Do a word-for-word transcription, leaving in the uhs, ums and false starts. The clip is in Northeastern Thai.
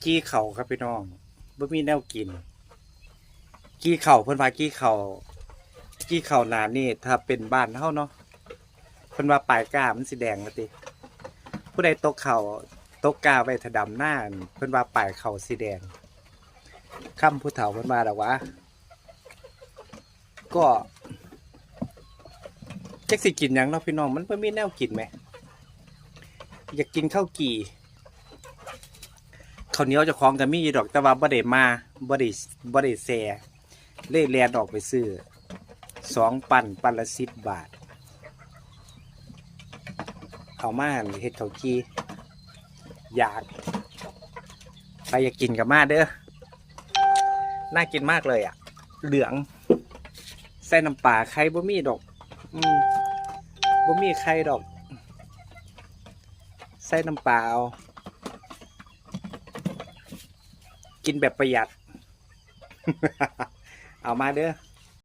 กี้เขาวครับพี่น้อง บ่มีแนวกิน กี้เขาว เพิ่นว่ากี้เขาว กี้เขาวหน้านี่ ถ้าเป็นบ้านเฮาเนาะ เพิ่นว่าปลายกล้ามันสิแดงว่าติ ผู้ใดตกเขาว ตกกล้าไว้ถ้าดำนา เพิ่นว่าปลายเขาวสิแดง คำผู้เฒ่าเพิ่นว่าดอกหวา ก็ จักสิกินหยังเนาะพี่น้อง มันบ่มีแนวกินแหม อยากกินข้าวจี่ ข้าวเหนียวเจ้าของก็มีอยู่ดอก แต่ว่าบ่ได้มา บ่ได้ บ่ได้แซ่ เลยแล่นออกไปซื้อ สองปั้น ปั้นละสิบบาท เอามาหั่นเฮ็ดข้าวจี่ อยาก ใครอยากกินก็มาเด้อ น่ากินมากเลยอะ เหลือง ใส่น้ำปลา ไข่บ่มีดอก อืม บ่มีไข่ดอก ใส่น้ำปลาเอา กินแบบประหยัด เอามาเด้อ